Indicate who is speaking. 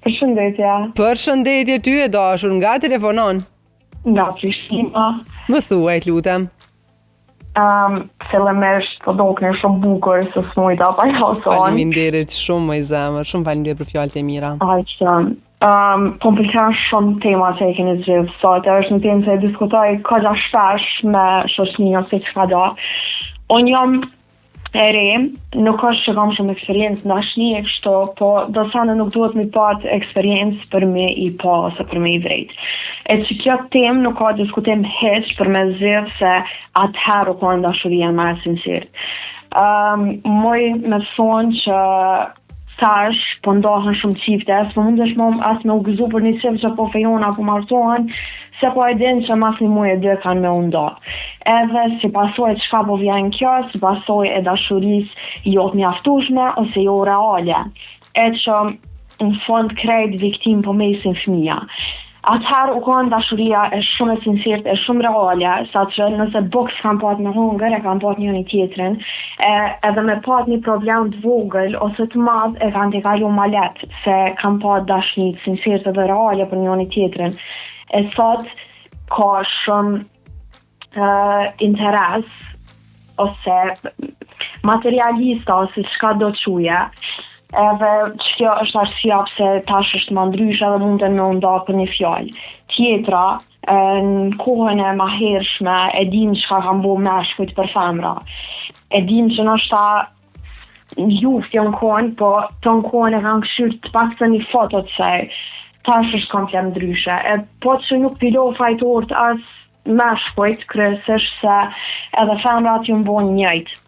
Speaker 1: Përshëndetje.
Speaker 2: Përshëndetje ty e dashur, nga telefonon?
Speaker 1: Nga Prishtina.
Speaker 2: Më thuaj, lutem.
Speaker 1: Um, fillimisht po dokni shumë bukur se s'mujta pa ja thonë.
Speaker 2: Faleminderit shumë moj zemër, shumë faleminderit për fjalët e mira.
Speaker 1: Aq Um, po më pëlqen shumë tema që e keni zgjedh sot, e është një temë që e diskutoj kogja shpesh me shoqërinë ose çka do. Unë jam e re, nuk është që kam shumë eksperiencë në dashni e kështu, po do sene nuk duhet mi pat eksperiencë për me i pa ose për me i vrejt. E që kjo temë nuk ka diskutim hiq për me zgjedh se atëherë u konë dashuria ma e sinqert. Um, moj me thonë që tash po ndohen shumë çifte, s'po mundesh më as me u gëzu për një çift që po fejon apo martohen, se po e din që mas një muaj e dy kanë me u nda. Edhe si pasojë çka po vjen kjo, si pasojë e dashurisë jo të mjaftueshme ose jo reale. E që në fund krejt viktim po mesin fëmija. Atëherë u kanë dashuria e shumë e sinqert e shumë reale, sa që nëse bukë s'kan pat me hongër, e kanë pat njëri tjetrin, e, edhe me pat një problem të vogël ose të madh e kanë të kalu ma lehtë, se kanë pat dashni të sinqert edhe reale për njëri tjetrin. E sot ka shumë uh, interes ose materialista ose çka do quja. Edhe që kjo është arsyeja pse tash është më ndryshe edhe mund të me u nda për një fjalë. Tjetra, e, në kohën e mahershme e dim çka kanë bo meshkujt për femra. E dim që ndoshta luftë janë konë, po të në kohën e kanë këshyrë të pak të një foto të saj. Tash është komplet ndryshe. E po që nuk pilo fajtort as meshkujt, kryesisht se edhe femrat janë bo njëjtë.